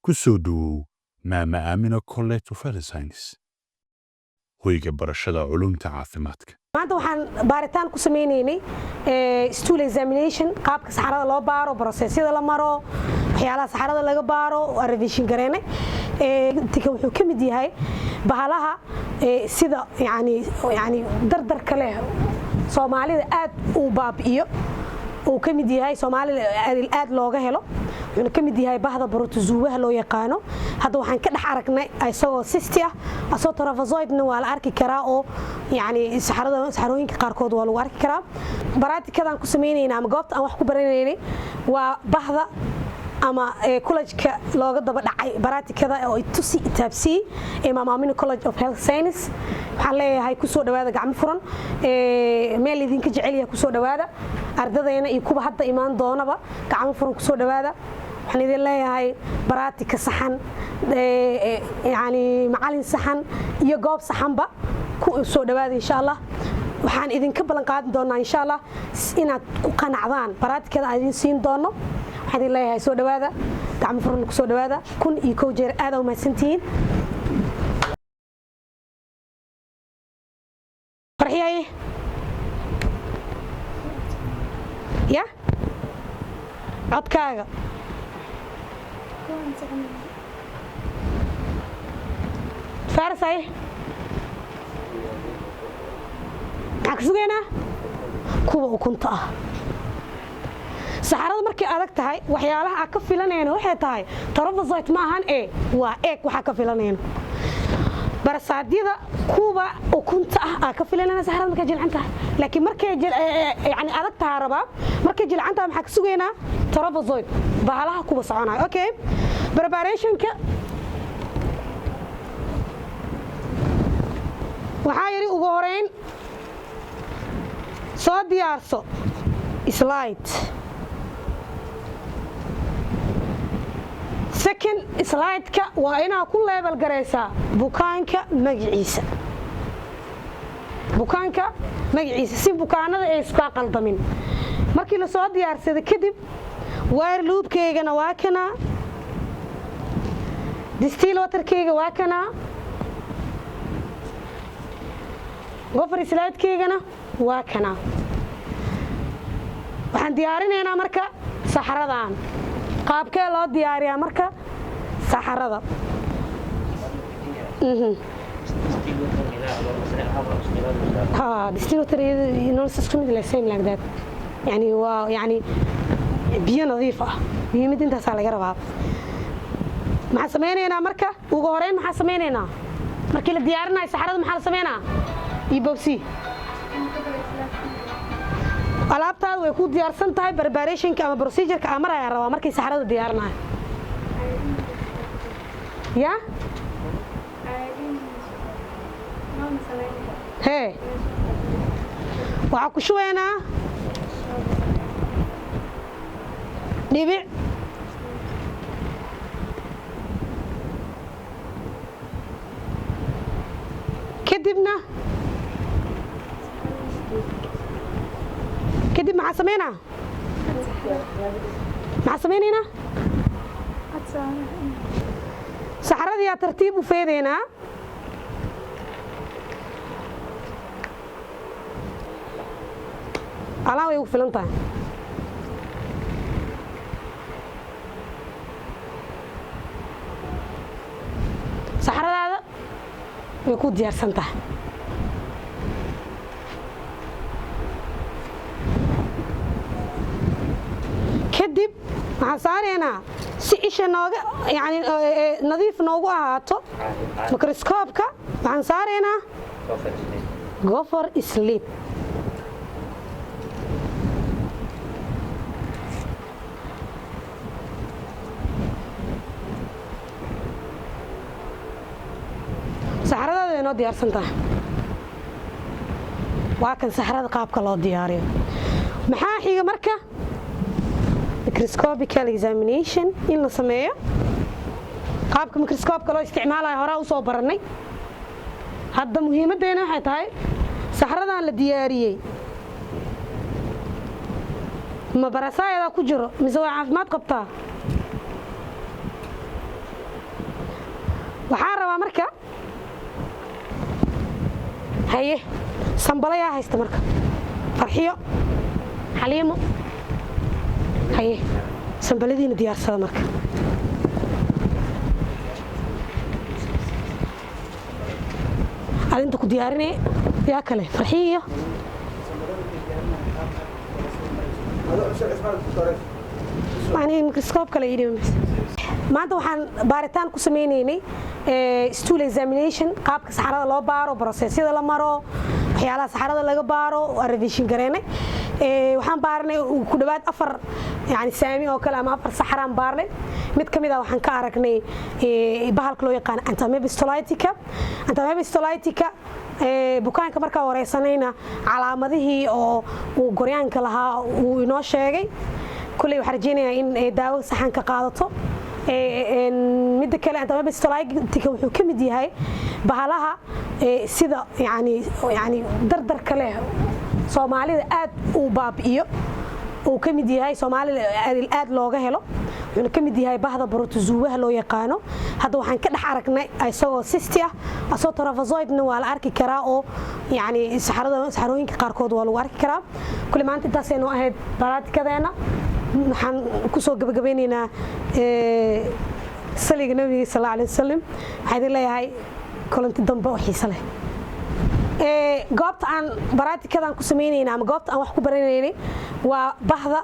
Ku soo dhowow Maama Aamina College of Health Science, hoyga barashada culuumta caafimaadka. Maanta waxaan baaritaan ku sameynaynay stool examination, qaabka saxarada loo baaro, processyada la maro, waxyaalaha saxarada laga baaro. Waa revision gareynay. Tika wuxuu ka mid yahay bahalaha sida yani dardarka leh Soomaalida aad uu baabi'iyo uu ka mid yahay. Soomaalida aad looga helo, wuxuuna ka mid yahay bahda protozoaha loo yaqaano. Hadda waxaan ka dhex aragnay isagoo cyst ah, asagoo trophozoitena waa la arki karaa, oo yani saxarada, saxarooyinka qaarkood waa lagu arki karaa. Baraatikadan ku samaynayna ama goobta aan wax ku baranaynay waa bahda ama college-ka looga daba dhacay baraatikada oo tusi itaabsii ee Maama Aamina College of Health Science. Waxaan leeyahay, kusoo dhawaada gacmo furan, meel idinka jecel yahay kusoo dhawaada. Ardadeena iyo kuwa hadda imaan doonaba, gacmo furan kusoo dhawaada. Waxaan idin leeyahay, baraatika saxan, yani macalin saxan iyo goob saxanba ku soo dhawaada, insha Allah. Waxaan idinka ballan qaadi doonaa, insha Allah, inaad ku qanacdaan baraatikada aan idin siin doono. Waxaan idin leeyahay, soo dhawaada, gacmo furan kusoo dhawaada. 1001 jeer aad u mahadsantihiin. Farxiyaye ya codkaaga. Faras, haye, maxaa ka sugaynaa? Kuwa ukunta ah. Saxarada markay adag tahay, waxyaalaha aan ka filanayno waxay tahay trophozoite ma ahan ee waa egg. Waxaa ka filanayno barasaadyada kuwa ukunta ah aa ka filanayna saxarada markay jilcan tahay. Laakiin markay yani adag tahaa rabaa, markay jilcan tahay, maxaa ka sugaynaa? Trophozoite, bahalaha kuwa soconaya. Okay, preparationka waxaa yidhi, ugu horeyn soo diyaarso slide. Second, slide-ka waa inaa ku label garaysaa bukaanka magaciisa, bukaanka magaciisa, si bukaanada ay iskaa qaldamin. Markii la soo diyaarsada kadib, wire loopkeygana waa kanaa, distill waterkeyga waa kanaa, gopher slidekeygana waa kanaa. Waxaan diyaarinaynaa marka saxaradan. Qaabkee loo diyaariyaa marka saxarada? Ha, distill water isku mid, same like that. Yani waa yani biyo nadiif ah. Muhiimad intaasaa laga rabaa. Maxaan samaynaynaa marka ugu horeyn? Maxaan samaynaynaa markii la diyaarinayo saxarada? Maxaa la samaynaa? Iyo bobsi, alaabtaada way ku diyaarsan tahay. Preparationka ama procedureka aan marayaa rabaa markii saxarada diyaarinayo ya hee, waxaa ku shubaynaa dhibic kadibna kadib maxaa samaynaa? Maxaa samaynaynaa? Saxaradiyaa tartiib u feedaynaa. Alaan way ugu filan tahay. Saxaradaada way ku diyaarsan tahay. Kadib waxaan saaraynaa, si isha nooga yani nadiif noogu ahaato, microscope-ka waxaan saaraynaa gopher slip. Saxaradaada way noo diyaarsan tahay. Waa kan saxarada qaabka loo diyaariyo. Maxaa xiga marka? Microscopical examination in la sameeyo. Qaabka microscope-ka loo isticmaalayo horaa usoo barannay. Hadda muhiimaddeena waxay tahay, saxaradan la diyaariyey ma parasite-aa ku jiro mise waa caafimaad qabtaa? Haye, sambalayaa haysta marka? Farxiyo, Xaliimo, haye, sambaladiina diyaarsada. Marka adinta ku diyaarinay, yaa kale? Farxiyo. Macnihii microscope kale ii dhiman. Maanta waxaan baaritaan ku sameynaynay stool examination, qaabka saxarada loo baaro, processyada la maro, waxyaalaha saxarada laga baaro waa revision gareynay. Waxaan baarnay ku dhawaad afar yani saami oo kale ama afar saxaraan baarnay. Mid ka mid ah waxaan ka aragnay bahalka loo yaqaan Entamoeba histolytica. Entamoeba histolytica bukaanka markaa wareysanayna, calaamadihii oo uu goryaanka lahaa uu inoo sheegay. Kulley waxaan rajeynayaa in daawo saxan ka qaadato. Midda kale, Entamoeba histolytica wuxuu ka mid yahay bahalaha sida yani dardarka leh Soomaalida aad uu baabi'iyo uu ka mid yahay. Soomaalida aad looga helo. Wuxuuna ka mid yahay bahda protozoaha loo yaqaano. Hadda waxaan ka dhex aragnay isagoo cyst ah, asoo trophozoitena waa la arki karaa, oo yani saxarada, saxarooyinka qaarkood waa lagu arki karaa. Kule maanta intaasay noo ahayd baraatikadeena. Waxaan kusoo gabagabeynaynaa saliga Nabiga sal alla alay wasalam. Waxaa idin leeyahay kulanti dambe oo xiise leh. Goobta aan baraatikadan ku samaynayna ama goobta aan wax ku baranaynay waa bahda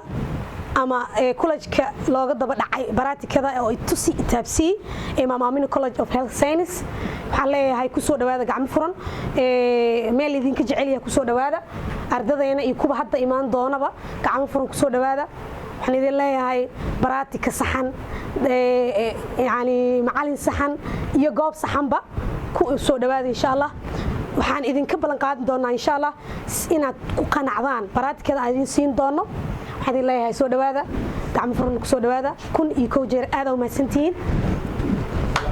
ama college-ka looga daba dhacay baraatikada oo itusi itaabsii ee Mama Amino College of Health Science. Waxaan leeyahay kusoo dhawaada gacmo furan, meel idinka jecel yahay kusoo dhawaada. Ardadeena iyo kuwa hadda imaan doonaba gacmo furan kusoo dhawaada. Waxaan idin leeyahay baraatika saxan, yani macalin saxan iyo goob saxanba ku soo dhawaada, insha Allah. Waxaan idinka ballan qaadi doonaa, insha Allah, inaad ku qanacdaan baraatikada aan idin siin doono. Waxaan idin leeyahay soo dhawaada, gacmo furan kusoo dhawaada. 1001 jeer aad u mahadsantihiin.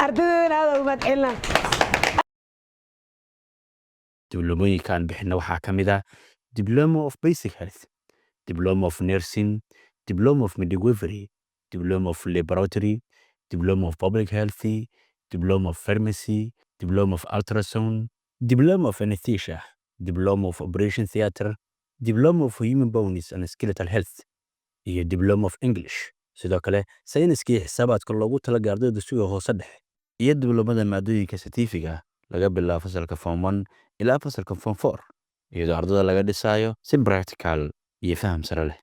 Ardadeedana aad u mahad celinaa. Dibloomooyinka aan bixinno waxaa ka mid ah Diploma of Basic Health, Diploma of Nursing, Diploma of Midwifery, Diploma of Laboratory, Diploma of Public Health, Diploma of Pharmacy, Diploma of Ultrasound, Diploma of Anesthesia, Diploma of Operation Theatre, Diploma of Human Bones and Skeletal Health iyo Diploma of English. Sidoo kale sayniska iyo xisaabaadka loogu talagalay ardayda dugsiga hoose dhexe iyo dibloomada maadooyinka scientific-ga laga bilaabo fasalka Form 1 ilaa fasalka Form 4, iyadoo ardayda laga dhisayo si practical iyo faham sare leh.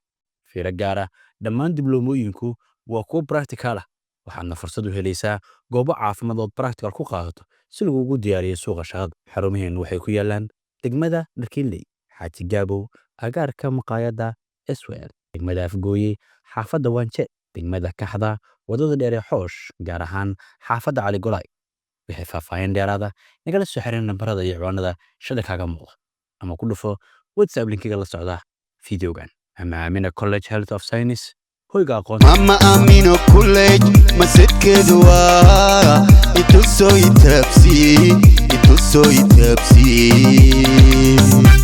Fiiro gaar ah: dhammaan dibloomooyinku waa kuwo practical ah, waxaadna fursad u helaysaa goobo caafimaad ood practical ku qaadato si lagugu diyaariyo suuqa shaqada. Xarumaheennu waxay ku yaalaan degmada Dharkiinley, Xaaji Gaabow, agaarka maqaayadda SWL, degmada Afgooye, xaafadda Wanje, degmada Kaxda, wadada dheer ee Xoosh, gaar ahaan xaafadda Cali Golay. Wixii faahfaahin dheeraada nagala soo xiriir nambarada iyo ciwaanada shada kaaga muuqda ama ku dhufo WhatsApp linkiga la socda fideogan. Mama Amina College Health of Science, hoyga aqoonta. Mama Amino College, masedkeedu waa itusoo itaabsii, itusoo itaabsii.